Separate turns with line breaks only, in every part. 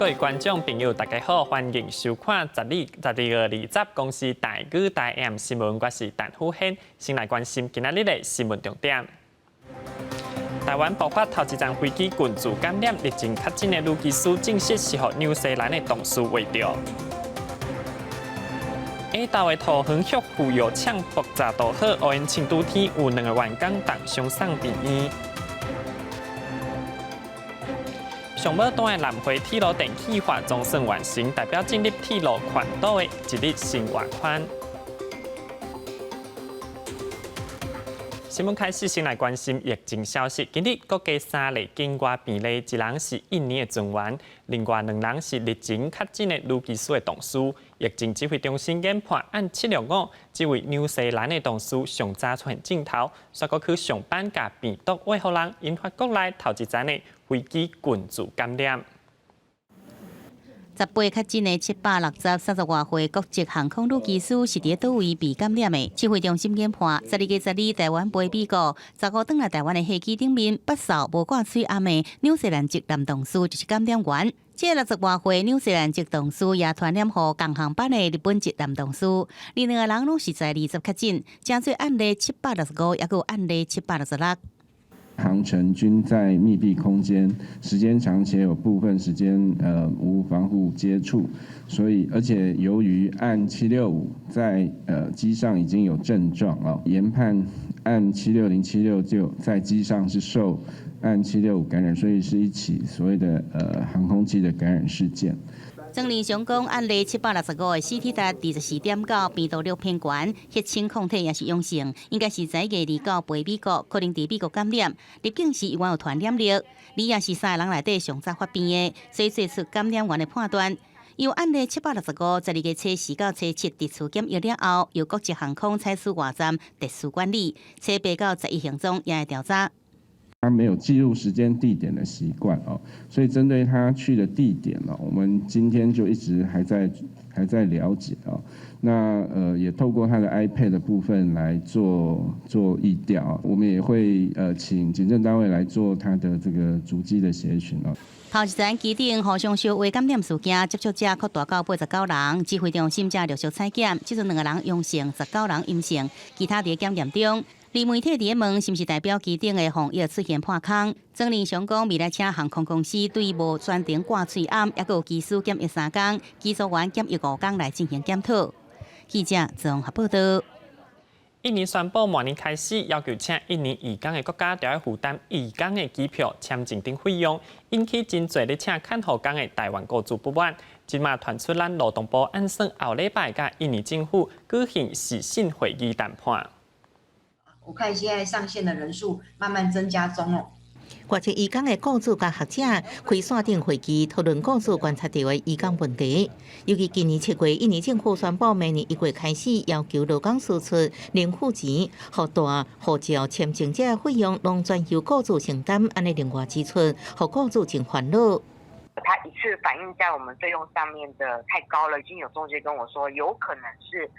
各位觀眾朋友，大家好，歡迎收看12月20公視台語台 M 新聞，我是陳虎軒，先來關心今仔日的新聞重點。台灣爆發頭一層飛機群聚感染，日前確診的女機師證實是予紐西蘭的同事餵著。下晝的桃園旭富藥廠爆炸導火，烏煙青拄天，有兩个員工重傷送病院。上尾段的南迴鐵路電氣化總算完成，代表進入鐵路環島的一日新外寬。新聞開始，先來關心疫情消息。今日國家三例境外病例，一人是印尼的船員，另外兩人是日前確診的女機師的同事。疫情指揮中心研判，案765這位紐西蘭的同事上早出現症頭，煞閣去上班，共病毒餵予人，引發國內頭一層的飛機群聚感染。
十八確診的760、30外歲國籍航空女機師是佇佗位被感染的？指揮中心研判，12月12台灣飛美國，15轉來台灣的飛機頂面，腹掃無掛喙罨的紐西蘭籍男同事就是感染源。這個60外歲紐西蘭籍同事也傳染予仝航班的日本籍男同事，𪜶兩個人攏是在20確診，成做案例765，抑閣有案例766。
航程均在密閉空間，時間長且有部分時間無防護接觸，所以而且由於案765在機上已經有症狀哦，研判案76076就在機上是受案七六五感染，所以是一起所謂的航空器的感染事件。
曾仁祥講，案例765的 CT 值24.9，病毒量偏懸，血清抗體也是陽性，應該是在月29飛美國，可能佇美國感染。入境時猶原有傳染力，伊也是三個人內底上早發病的，所以做出感染源的判斷。由案例765，12月初四到初七佇厝檢疫了後，由國籍航空採取外站特殊管理，初八到十一行蹤也會調查。
他沒有記錄時間地點的習慣哦，所以針對他去的地點哦，我們今天就一直還在了解哦。那也透過他的 iPad 的部分來做疫調啊，我們也會請警政單位來做他的這個足跡的協尋哦。
頭一層機頂互相相話感染事件，接觸者擴大到89人，指揮中心才陸續採檢，這陣兩個人陽性，19人陰性，其他佇檢驗中。而媒體佇咧問是毋是代表機頂的防疫出現破空？曾仁祥講，未來請航空公司對無專程掛喙罨，抑閣有機師檢疫3工，機組員檢疫5工來進行檢討。記者綜合報道。
印尼宣布，明年開始要求請印尼移工的國家，著愛負擔移工的機票、簽證等費用，引起真濟咧請看護工的台灣雇主不滿。這馬傳出咱勞動部按算後禮拜佮印尼政府舉行視訊會議談判。
我看現在上線的人數慢慢增加中哦。
外籍移工的雇主佮學者開線頂會議，討論雇主觀察到的移工問題。尤其今年7月，印尼政府宣布，明年1月開始要求勞工輸出零付錢，予大護照、簽證這費用攏全由雇主承擔，按呢另外支出，予雇主真煩惱。
他一次反映在我們費用上面的太高了，已經有中介跟我說，有可能是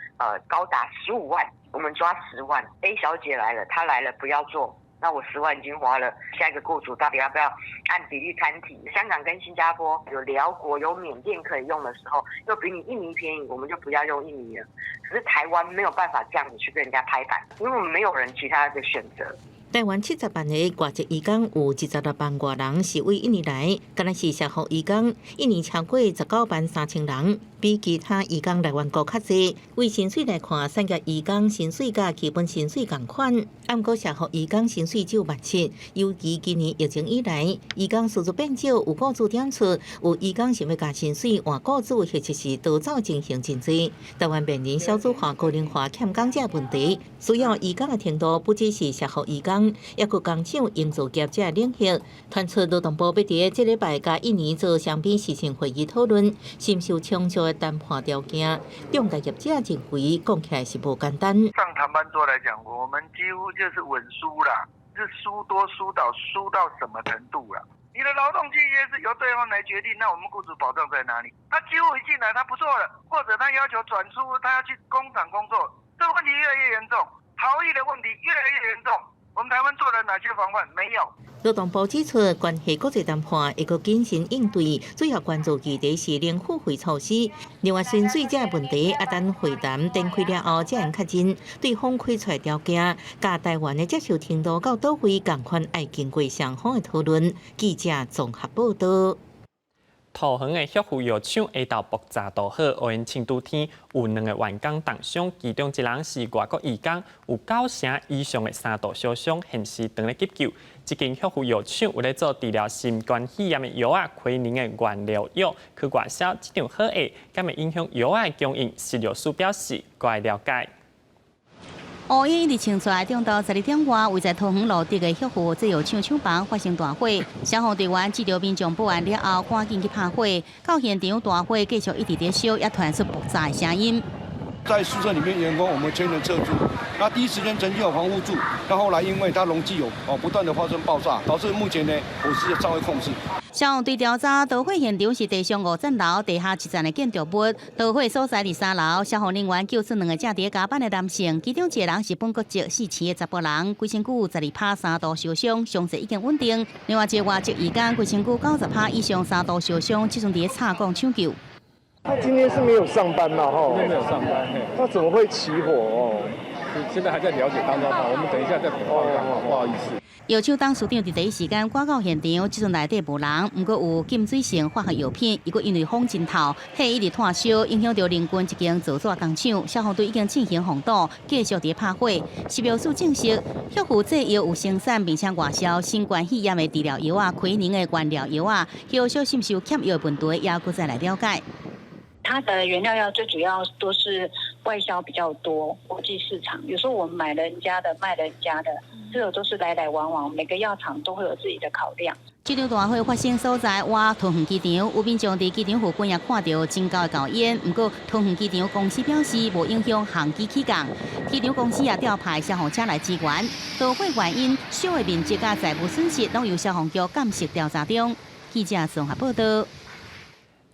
高達15萬，我們抓十萬。A 小姐來了，她來了不要做，那我十萬已經花了，下一個雇主到底要不要按比例攤提？香港跟新加坡有寮國有緬甸可以用的時候，又比你印尼便宜，我們就不要用印尼了。可是台灣沒有辦法這樣子去跟人家拍板，因為我們沒有人其他的選擇。
台灣70萬个外籍移工，有26萬外人是對印尼來，敢若是社福移工，一年超過19萬3千人，比其他移工來源國較濟。對薪水來看，產業移工薪水佮基本薪水仝款，毋過社福移工薪水只有17,000。尤其今年疫情以來，移工輸入變少，有雇主點出，有移工想欲加薪水換雇主，或者是逃走情形真濟。台灣面臨少子化、高齡化、欠工這問題，需要移工的程度不只是社福移工，抑閣工廠營造業這領域。傳出勞動部欲佇這禮拜佮印尼做雙邊視訊會議討論，是毋是有充足的談判條件？中介業者認為講起來是無簡單。
上談判桌來講，我們幾乎就是穩輸啦，是輸多輸到輸到什麼程度啦？你的勞動契約是由對方來決定，那我們雇主保障在哪裡？他幾乎一進來他不做了，或者他要求轉出，他要去工廠工作，這個問題越來越嚴重，逃逸的問題越來越嚴重。我們台灣做了哪些防範？沒有。
勞動部指出，關係國際談判會閣謹慎應對，主要關注議題是零付費措施。另外，薪水這个問題，啊等會談展開了後才能確認，對方開出條件，佮台灣的接受程度到佗位仝款，愛經過雙方的討論。記者綜合報道。
桃園的旭富藥廠下晝爆炸導火，烏煙青拄天，有兩個員工重傷，其中一人是外國移工，有九成以上的三度燒傷，現時正咧急救。這間旭富藥廠有咧做治療新冠肺炎的藥仔，奎寧的原料藥去外銷，這場火會敢會影響藥仔的供應？食藥署表示，會了解。
烏煙一直衝出來，中晝12點外，位在桃園蘆竹的旭富製藥廠廠房發生大火，消防隊員接著民眾報案了後，趕緊去拍火。到現場大火繼續一直佇燒，也傳出爆炸的聲音。
在宿舍裡面員工，我們全員撤出。那第一時間曾經有防護住，但後來因為它溶劑有哦不斷的發生爆炸，導致目前呢火勢尚未控制。
消防隊調查，導火現場是地上五層樓、地下一層的建築物，導火所在佇三樓。消防人員救出兩個正佇加班的男性，其中一個人是本國籍姓錢的查埔人，規身軀有12趴三度燒傷，傷勢已經穩定。另外一個外籍移工，規身軀90趴以上三度燒傷，這陣佇咧插管搶救。
他今天是沒有上班嘛？哈，
今天沒有上班，
他怎麼會起火？哦，
現在還在了解當中，我們等一下再報告，不好意思。
藥廠董事長佇第一時間趕到現場，這陣內底無人，毋過有禁水性化學藥品，伊閣因為風真透，火一直湠燒，影響著鄰近一間造紙工廠。消防隊已經進行防堵，繼續佇拍火。食藥署證實，旭富製藥有生產並且外銷新冠肺炎的治療藥仔、奎寧的原料藥仔，後續是毋是有欠藥問題，也閣再來了解。
它的原料藥最主要都是外銷比較多，國際市場。有時候我們買人家的，賣人家的，這個都是來來往往，每個藥廠都會有自己的考量。
這場大火發生所在，倚桃園機場，有民眾佇機場附近也看著真高的厚煙。毋過桃園機場公司表示，無影響航機起降。機場公司也調派消防車來支援。導火原因、燒的面積佮財物損失，攏由消防局監視調查中。記者綜合報道。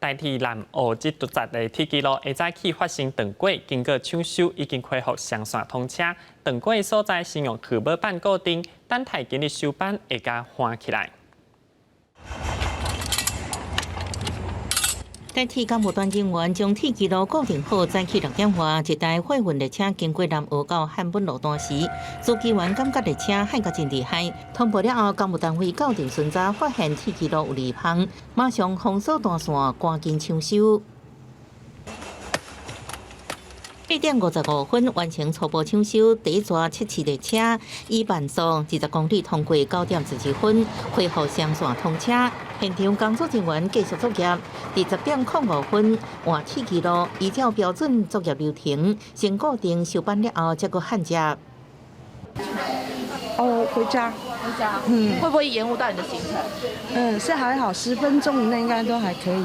台鐵南澳這獨站的鐵支路下早起發生斷軌，經過搶修已經恢復雙線通車。斷軌的所在先用厚鉚板固定，等待今日收班會共焊起來。
台鐵工務團人員將鐵支路固定好，早起6點外，一台貨運列車經過南澳到漢本路段時，司機員感覺列車焊甲真厲害，通報了後，工務單位到陣巡查，發現鐵支路有裂縫，馬上封鎖斷線，趕緊搶修。8點55分完成初步搶修，第一逝測試列車以慢速20公里通過9點12分恢復雙線通車。現場工作人員繼續作業，佇10點05分換鐵支路，依照標準作業流程，先固定修板了後，才閣焊接。
哦，回家，
回家，會不會延誤到你的行程？
嗯，是還好，10分鐘以內應該都還可以。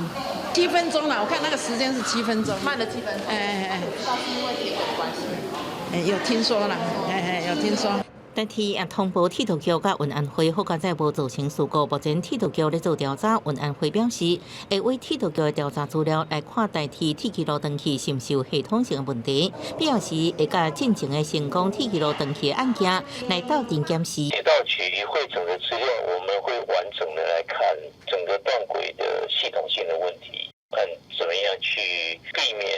七分鐘啦，我看那個時間是七分鐘，
慢了七分鐘。
哎哎哎，
不知道是因為鐵軌的關係。
哎，有聽說啦，哎哎，有聽說。
台鐵也通報鐵道局佮運安會，好佳哉無造成事故。目前鐵道局咧做調查，運安會表示會依鐵道局的調查資料來看台鐵鐵支路斷去是毋是有系統性的問題，必要時會佮進前的成功鐵支路斷去的案件來鬥陣檢視。
鐵道局彙整的資料，我們會完整的來看整個斷軌的系統性的問題，看怎麼樣去避免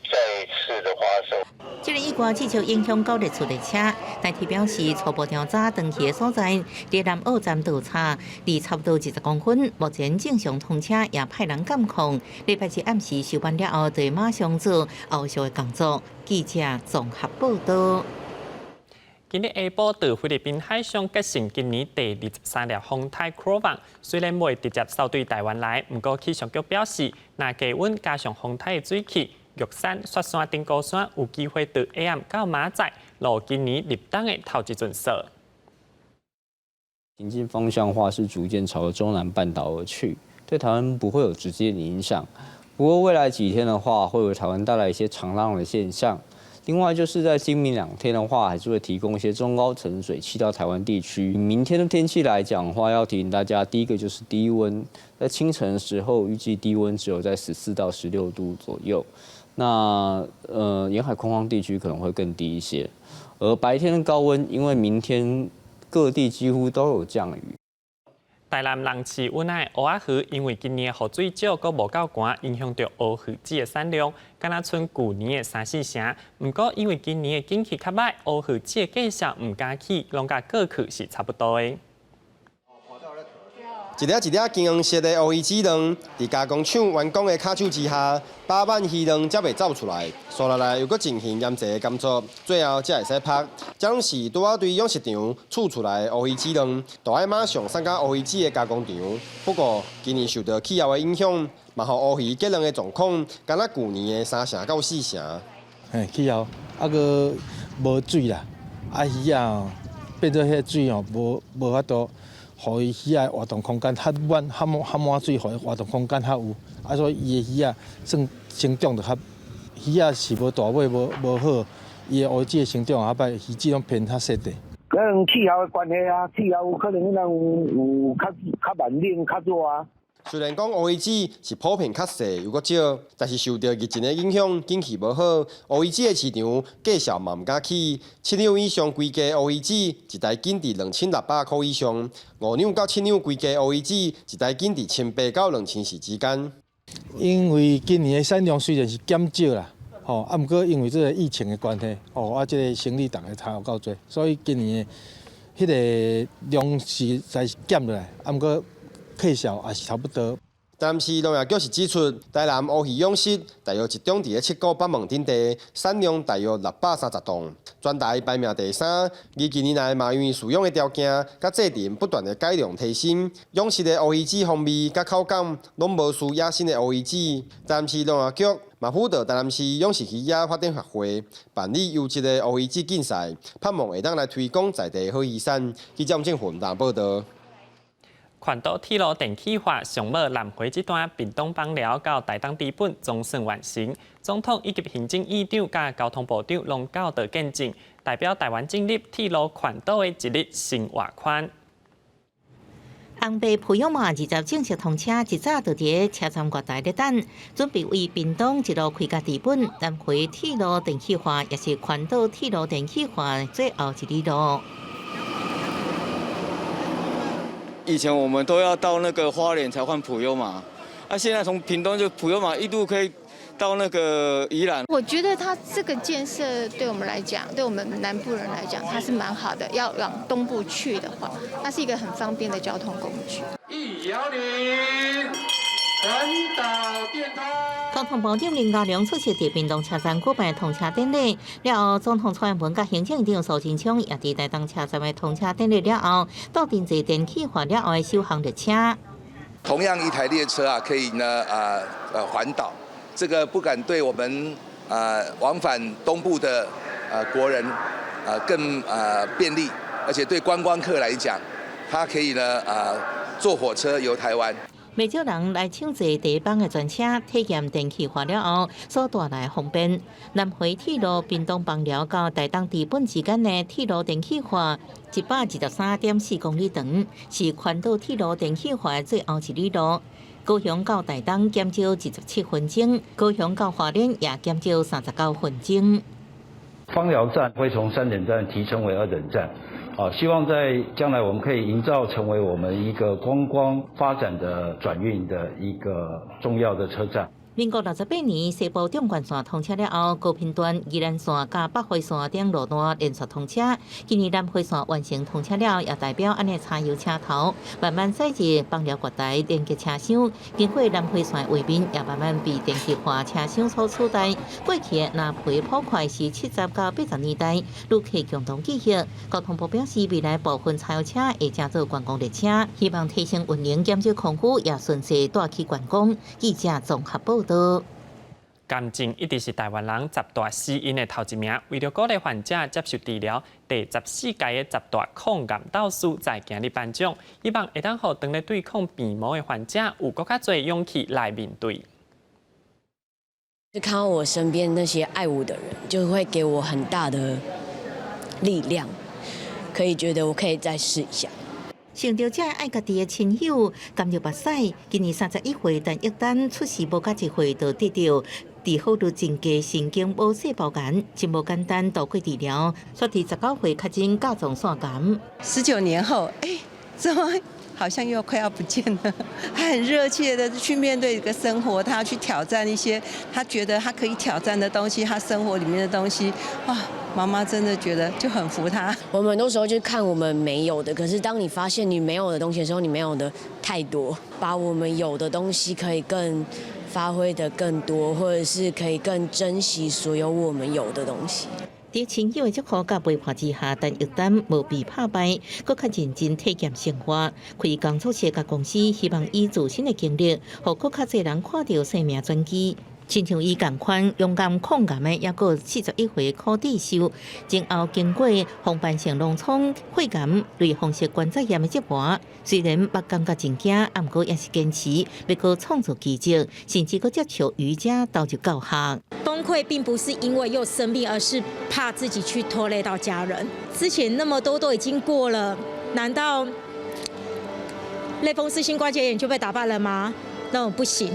再次的發生。
這个意外至少影響九列次列車。台鐵表示，初步調查斷去的所在，佇南澳站道岔，離差不多20公分。目前正常通車，也派人監控。禮拜四暗時收班了後，就會馬上做後續的工作。記者綜合報道。
今日下晡佇菲律賓海上結成今年第23粒風颱 Krovanh，雖然未直接掃對台灣來，毋過氣象局表示，若低溫加上風颱的水汽，玉山、雪山頂高山有機會佇下暗到明仔載落今年立冬的頭一陣雪。
行進方向的話是逐漸朝著中南半島而去，對台灣不會有直接的影響。不過未來幾天的話，會為台灣帶來一些長浪的現象。另外就是在今明兩天的話，還是會提供一些中高層水汽到台灣地區。明天的天氣來講的話，要提醒大家，第一個就是低溫，在清晨的時候，預計低溫只有在14到16度左右。那沿海空曠地區可能會更低一些。而白天的高溫，因為明天各地幾乎都有降雨。
台南人市阮仔的芋仔園，因為今年雨水少，閣無夠乾，影響著烏魚子的產量，敢若賰舊年的三四成。毋過因為今年的景氣較䆀，烏魚子的價數毋敢起，攏佮過去是差不多的。
一粒一粒金黃色的烏魚子卵，佇加工廠員工的跤手之下，飽滿魚卵才袂走出來。紲落來又閣進行醃製的工作，最後才會使曝。這攏是拄仔對養殖場取出來的烏魚子卵，就愛馬上送到烏魚子的加工廠。不過今年受到氣候的影響，嘛予烏魚結卵的狀況，敢若舊年的三成到四成。
嘿，氣候啊，閣無水啦，啊魚仔變做彼个水吼，無無法度。予伊魚仔活動空間較滿、較滿、較滿水，予伊活動空間較有，啊，所以伊的魚仔算生長就較魚仔是無大尾無無好，伊的烏魚子的生長較歹，魚子攏偏較細塊。
可能氣候的關係啊，氣候有可能那有有較較慢冷、較熱啊。
雖然講烏魚子是普遍較細又閣少，但是受著疫情的影響，景氣無好，烏魚子的市場價數嘛毋敢起。七兩以上規格烏魚子一台斤佇2600箍以上，5兩到7兩規格烏魚子一台斤佇1800到2400之間。
因為今年的產量雖然是減少啦，吼，啊，毋過因為這個疫情的關係，哦，啊，這個生理逐家差有夠濟，所以今年的彼个量是在減落來，啊，毋過價數也是差不多。
台南市農業局是指出，台南烏魚養殖大約集中佇咧七股北門等地，產量大約630噸，全台排名第三。而近年來嘛，因為飼養的條件佮製程不斷的改良提升，養殖的烏魚子風味佮口感攏無輸野生的烏魚子。台南市農業局嘛輔導台南市養殖魚仔發展協會辦理優質的烏魚子競賽，盼望會當來推廣在地好魚產。記者鄭雲達報道。
環島鐵路電氣化上無南迴這段屏東枋寮到台東知本總算完成，總統以及行政院長佮交通部長攏到場見證，代表台灣進入鐵路環島的一日新活寬。
紅白普悠瑪20正式通車，一早就佇車站月台咧等，準備為屏東一路開到知本南迴鐵路電氣化，也是環島鐵路電氣化最後一里路。
以前我們都要到那個花蓮才換普悠瑪，啊，現在從屏東就普悠瑪一路可以到那個宜蘭。
我覺得它這個建設對我們來講，對我們南部人來講，它是蠻好的。要往東部去的話，它是一個很方便的交通工具。
110，環島電通。
交通部長林佳龍出席佇屏東車站舉辦通車典禮了後，總統蔡英文佮行政院長蘇貞昌也佇台東車站的通車典禮了後，到陣坐電氣化了後的首航列車。
同樣一台列車啊，可以呢環島，這個不敢對我們往返東部的國人更便利，而且對觀光客來講，他可以呢坐火車遊台灣。
袂少人來搶坐第一班的專車，體驗電氣化了後所帶來的方便。南迴鐵路屏東枋寮到台東知本之間的鐵路電氣化123.4公里長，是環島鐵路電氣化的最後一里路。高雄到台東減少27分鐘，高雄到花蓮也減少39分鐘。
枋寮站會從三等站提升為二等站。啊，希望在將來我們可以營造成為我們一個觀光發展的轉運的一個重要的車站。
民國68年西部縱貫線通車了後，高屏段、宜蘭線佮北迴線等路段連續通車。今年南迴線完成通車了，也代表按呢柴油車頭慢慢駛入枋寮月台連結車廂。經過南迴線的畫面，也慢慢被電氣化車廂所取代。過去的南迴普快是70到80年代旅客共同記憶。交通部表示，未來部分柴油車會轉做觀光列車，希望提升運營、減少空污，也順勢帶起觀光。記者綜合報導。
癌症一直是台灣人十大死因的頭一名。為著鼓勵患者接受治療，第14屆的十大抗癌鬥士在今日頒獎，希望會當予當咧對抗病魔的患者有閣較濟勇氣來面對。
就看到我身邊那些愛我的人，就會給我很大的力量，可以覺得我可以再試一下。
想著這愛家己的親友，含著目屎。今年31歲，陳玉丹出世無到一歲就得著治好率真低，神經母細胞癌真無簡單度過治療，煞佇19歲確診甲狀腺癌。
19年後，哎，怎麼好像又快要不見了？他很熱切的去面對一個生活，他要去挑戰一些他覺得他可以挑戰的東西，他生活裡面的東西，哇！媽媽真的覺得就很服他。
我們很多時候就看我們沒有的，可是當你發現你沒有的東西的時候，你沒有的太多，把我們有的東西可以更發揮得更多，或者是可以更珍惜所有我們有的東西。
佇親友的祝福佮陪伴之下，陳玉丹無被拍敗，閣較認真體驗生活。開工作室佮公司，希望以自身的經歷，予閣較濟人看著生命轉機。親像伊仝款勇敢抗癌的，猶閣41歲柯智秀，前後經過紅斑性狼瘡、血癌、類風濕關節炎的折磨，雖然捌感覺真驚，毋過也是堅持欲閣創造奇蹟，甚至閣接受瑜伽投入教學。
崩潰並不是因為又生病，而是怕自己去拖累到家人。之前那麼多都已經過了，難道類風濕性關節炎就被打敗了嗎？那我不行。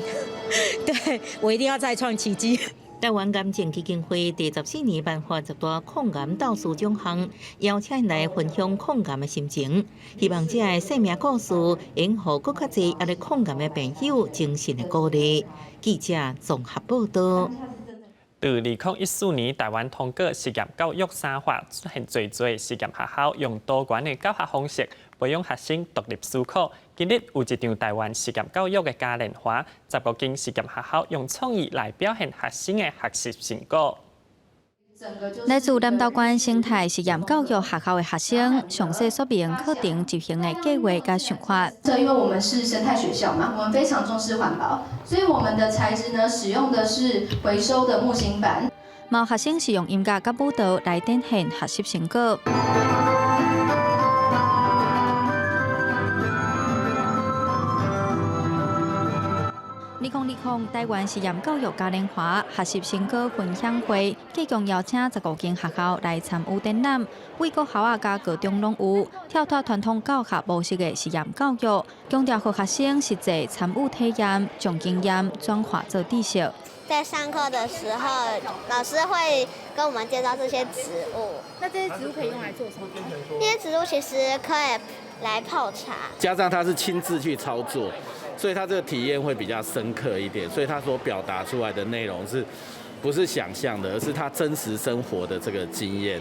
對，我一定要再創奇蹟。
台灣癌症基金會第14年頒發十大抗癌鬥士獎項，邀請來分享抗癌的心情，希望這个生命故事會予閣較濟猶咧抗癌的朋友精神的鼓勵。記者綜合報道。
佇2014年，台灣通過實驗教育三法，出現濟濟實驗學校用多元的教學方式培養學生獨立思考。今日有一場台灣實驗教育的嘉年華，15間實驗學校用創意來表現學生的學習成果。
來自南投縣生態實驗教育學校的學生，詳細說明課程執行的計劃佮想法。
這因為我們是生態學校嘛，我們非常重視環保，所以我們的材質呢，使用的是回收的木芯板。
嘛有學生是用音樂佮舞蹈來展現學習成果。2020台灣實驗教育嘉年華學習成果分享會，共計邀請15間學校來參與展覽，為國校仔佮高中攏有，跳脫傳統教學模式的實驗教育，強調予學生實際參與體驗，將經驗轉化做知識。
在上課的時候，老師會跟我們介紹這些植物。
那這些植物可以用來做什麼？
這些植物其實可以來泡茶。
加上他是親自去操作。所以他這個體驗會比較深刻一點，所以他所表達出來的內容是不是想象的，而是他真實生活的這個經驗。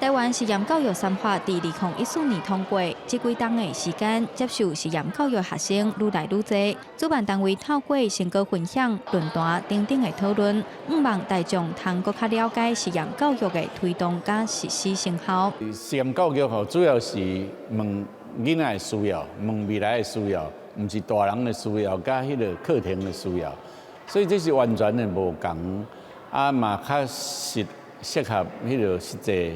台灣實驗教育三法佇2014年通過，這幾冬的時間，接受實驗教育學生愈來愈濟。主辦單位透過成果分享、論壇等等的討論，向望大眾通閣較了解實驗教育的推動佮實施成效。
實驗教育吼，主要是問囡仔的需要，問未來的需要。毋是大人的需要，佮彼个課程的需要，所以這是完全的無仝，啊嘛較適合彼个實際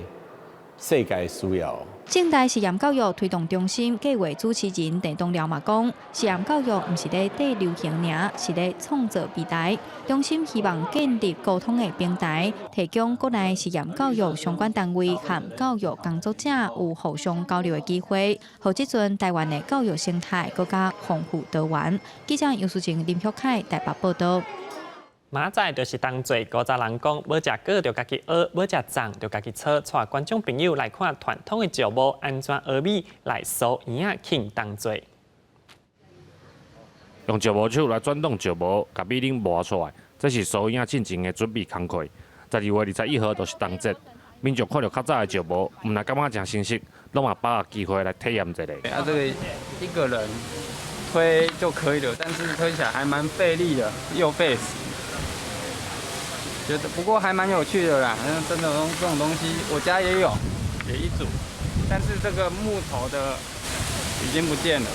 世界需要。
政大實驗教育推動中心計劃主持人鄭東寮嘛講，實驗教育毋是咧綴流行爾，是咧創造未來。中心希望建立溝通的平台，提供國內實驗教育相關單位和教育工作者有互相交流的機會，予這陣台灣的教育生態閣較豐富多元。記者楊淑靜、林旭凱台北報導。
明仔載就是冬至，古早人講，欲食粿就家己熬，欲食粽就家己搓。帶觀眾朋友來看傳統的石磨按怎熬米來酥圓仔慶冬至。
用石磨手來轉動石磨，共米奶磨出來，這是酥圓仔進前的準備工課。12月21號就是冬節，民眾看著較早的石磨，毋但感覺誠新鮮，攏嘛把握機會來體驗一下。
啊，這個一個人推就可以了，但是推起來還蠻費力的，又費時。覺得不過還蠻有趣的啦，真的這種東西，我家也有，也一組，但是這個木頭的已經不見了。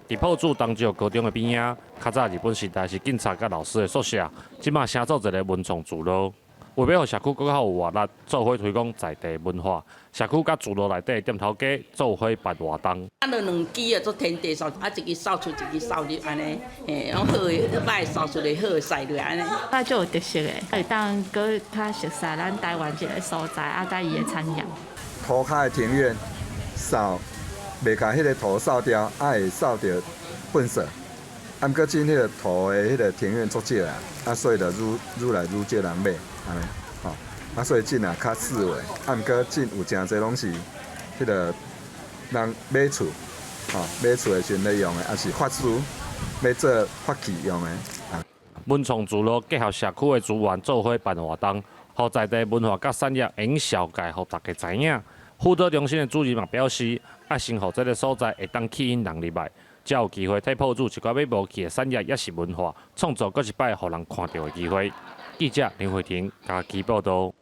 佇朴子東石高中的邊仔，較早日本時代是警察佮老師的宿舍，這馬成做一个文創聚落。為欲予社區閣較有活力，做伙推廣在地文化，社區佮聚落內底的店頭家做伙辦活動。
啊，就兩支啊，做天地掃，啊，一支掃出，一支掃入，按呢，嘿，攏好的，歹掃出來，好的掃落按呢。
啊，足有特色的，會當閣較熟悉咱台灣這个所在，啊，佮伊的產業。
塗跤的庭院掃，袂共彼个塗掃掉，啊會掃著糞埽，啊，毋過進彼个塗的彼个庭院足少啊，啊，所以就愈愈來愈少人買，按呢，吼，啊，所以進也較式微，啊，毋過進有誠濟攏是彼个人買厝，吼，買厝的時陣咧用的，抑是法師欲做法器用的。
文創聚落結合社區的資源做伙辦活動，予在地文化佮產業營銷界，予大家知影。輔導中心的主任嘛表示，愛先予這个所在會當吸引人入來，才有機會替鋪主一寡欲無去的產業，抑是文化，創造閣一擺予人看著的機會。記者林慧婷嘉義報導。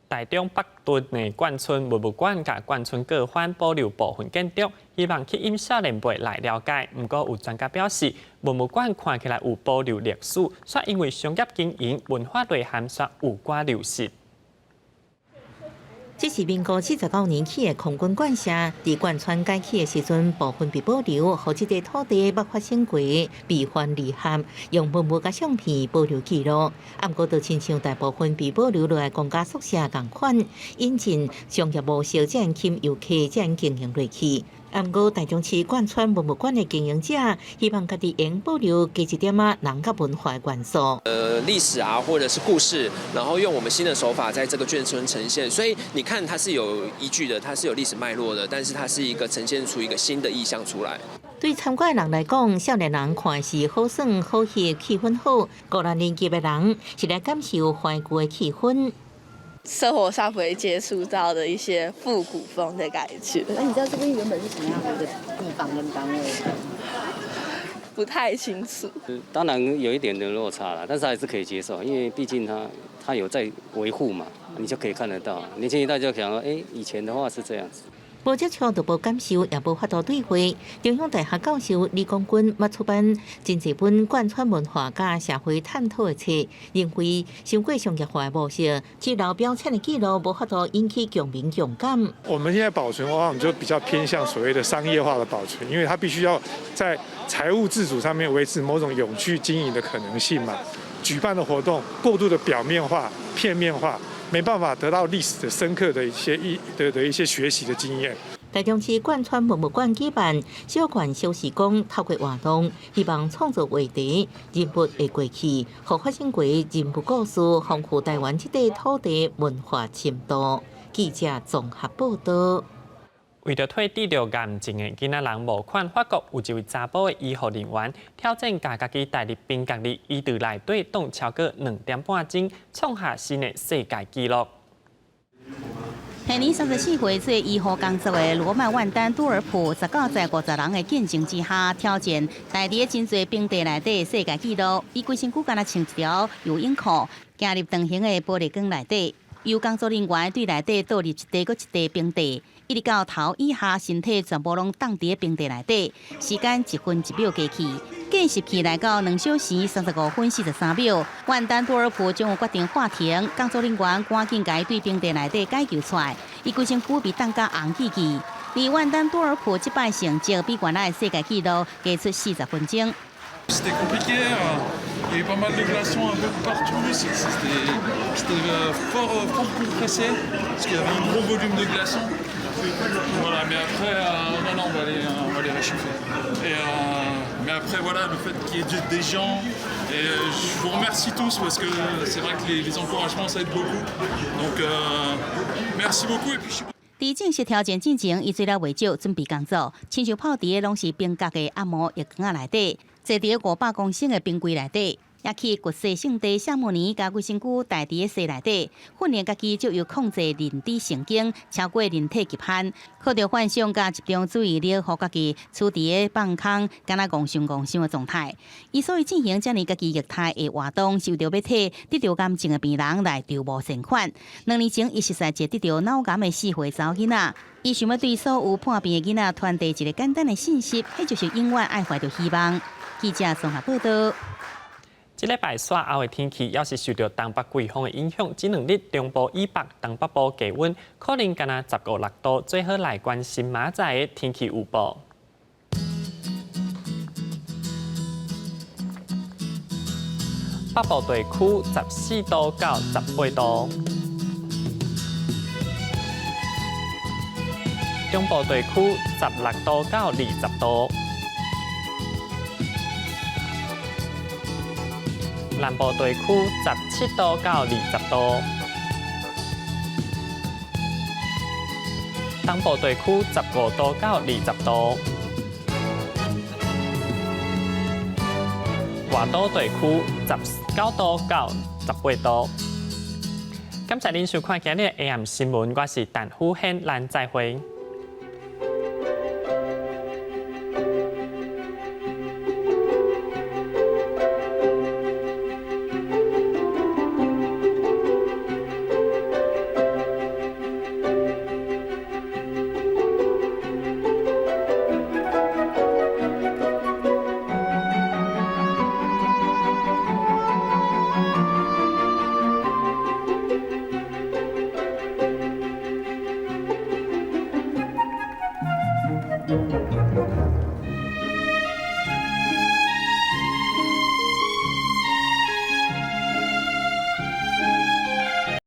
台中北屯的眷村文物館佮眷村各番保留部分建築，希望吸引少年輩來了解。毋過有專家表示，文物館看起來有保留歷史，卻因為商業經營，文化內涵卻有寡流失。
這是民國49年起的空軍館舍，佇貫村改起的時陣，部分被保留，予這塊土地捌發生過悲歡離合，用文物佮相片保留記錄。啊，毋過就親像大部分被保留落來公家宿舍仝款，引進商業模式，才吸遊客，才經營落去。啊，毋過台中市貫村文物館的經營者希望家己會保留加一點仔人佮文化元素。
歷史啊，或者是故事，然後用我們新的手法在這個眷村呈現，所以你看它是有依據的，它是有歷史脈絡的，但是它是一個呈現出一個新的意象出來。
對參觀的人來講，少年人看是好耍好翕，氣氛好；高年齡級的人是來感受懷舊的氣氛。
生活上不會接觸到的一些復古風的感覺。
那你知道這邊原本是什麼樣的一個地方跟單位？
不太清楚。
當然有一點的落差啦，但是還是可以接受，因為畢竟它有在維護嘛，你就可以看得到。年輕一代就想說，欸，以前的話是這樣子。
無接觸就無感受，也無法度對話。中央大學教授李光軍捌出版真濟本貫村文化佮社會探討的冊，認為傷過商業化的模式，只留表淺的記錄，無法度引起共鳴共感。
我們現在保存往往就比較偏向所謂的商業化的保存，因為它必須要在財務自主上面維持某種永續經營的可能性嘛。舉辦的活動過度的表面化、片面化。沒辦法得到歷史的深刻的一些一的的一些學習的經驗。
台中市貫村文物館舉辦小館小時光，透過活動，希望創造話題、人物的過去，予發生過人物故事，豐富台灣這塊土地文化深度。記者綜合報導。
為著替得著癌症的囡仔人募款，法國有一位查埔的醫護人員挑戰共家己戴佇冰角裡，衣櫥內底凍超過2點半鐘，創下新的世界紀錄。
現年34歲做醫護工作的羅曼萬丹多爾普，19在50人的見證之下，挑戰戴佇真濟冰塊內底世界紀錄。伊規身軀敢若穿一條游泳褲，行入長形的玻璃缸內底，由工作人員對內底倒入一塊閣一塊冰塊。一直到頭以下，身體全部攏凍佇冰塊內底，時間1分1秒過去，計時器來到2小時35分43秒。萬丹多爾普終於決定喊停，工作人員趕緊共伊對冰塊內底解救出來。伊規身軀被凍甲紅記記。而萬丹多爾普這擺成績比原來世界紀錄加出40分鐘。
C'était compliqué, il y a eu pas mal de glaçons un peu partout, c'était fort, fort compressé, parce qu'il y avait un gros volume de glaçons. Voilà, mais après, non, non, on va les réchauffer. Et, mais après, voilà, le fait qu'il y ait des gens, et je vous remercie tous parce que c'est vrai que les encouragements, ça aide beaucoup. Donc, merci beaucoup. Et puis, je
佇正式挑戰進前，伊做了袂少準備工作，親像泡佇的攏是冰角的按摩浴缸仔內底，坐佇500公升的冰櫃內底，也去掘洗聖地夏慕尼，共規身軀戴佇个雪內底，訓練家己藉由控制認知神經，超過人體極限，靠著幻想佮集中注意力，予家己處佇个放空，敢若戇想戇想的狀態。伊所以進行遮爾家己液態的活動，是為著欲替得著癌症的病人來籌募善款。2年前，伊熟似一個得著腦癌的4歲查某囡仔，伊想欲對所有破病的囡仔傳遞一個簡單的信息，彼就是永遠愛懷著希望。記者綜合報導。
這禮拜煞後的天氣，猶是受著東北季風的影響，這兩日中部以北、東北部低溫可能干焦十五六度，最好來關心明仔載的天氣預報。北部地區14度到18度，中部地區16度到20度。南部地區17度到20度，東部地區15度到20度，外島地區19度到18度。感謝您收看今日的 AM 新聞，我是陳虎軒，咱再會。